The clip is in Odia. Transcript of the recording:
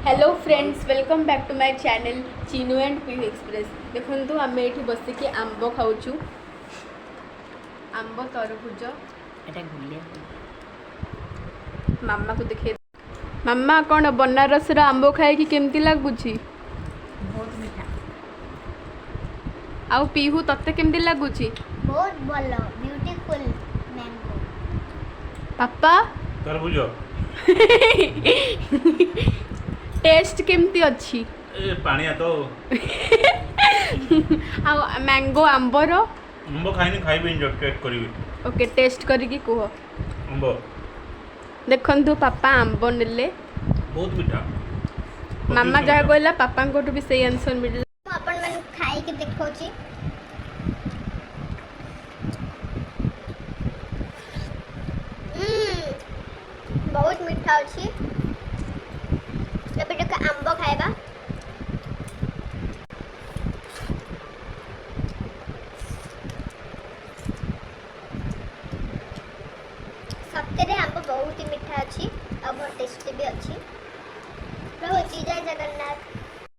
Hello friends, welcome back to my channel Chinu and Pihu Express. ଦେଖନ୍ତୁ, ଆମେ ଏଠି ବସିକି ଆମ୍ବ ଖାଉଛୁ, ଆମ୍ବ ତରଭୁଜ। ଏଟା ଗୁଲିଆ। ମାମାକୁ ଦେଖେଇ। ମାମା, କ'ଣ ବନାରସର ଆମ୍ବ ଖାଇକି କେମିତି ଲାଗୁଛି? ବହୁତ ମିଠା। ଆଉ ପିହୁ, ତତେ କେମିତି ଲାଗୁଛି? ବହୁତ ଭଲ, ବ୍ୟୁଟିଫୁଲ୍ ମ୍ୟାଙ୍ଗୋ। ପାପା? ତରଭୁଜ। ଟେଷ୍ଟ କେମିତି ଅଛି? ଏ ପାଣିଆ ତ। ଆଉ ମ୍ୟାଙ୍ଗୋ, ଆମ୍ବର? ଆମ୍ବ ଖାଇନି, ଖାଇବି, ଟେଷ୍ଟ କରିବି। ଓକେ, ଟେଷ୍ଟ କରିକି କୁହ। ଆମ୍ବ। ଦେଖନ୍ତୁ, ପାପା ଆମ୍ବ ନେଲେ। ବହୁତ ମିଠା। ମାମା ଯାହା କହିଲା, ପାପାଙ୍କଠୁ ବି ସେଇ ଆନ୍ସର ମିଳିଲା। ମୁଁ ଆପଣମାନଙ୍କୁ ଖାଇକି ଦେଖାଉଛି। ବହୁତ ମିଠା ଅଛି। ଏବେ ଟିକେ ଆମ୍ବ ଖାଇବା। ସତରେ ଆମ୍ବ ବହୁତ ହି ମିଠା ଅଛି ଆଉ ବହୁତ ଟେଷ୍ଟି ବି ଅଛି। ରହୁଛି, ଜୟ ଜଗନ୍ନାଥ।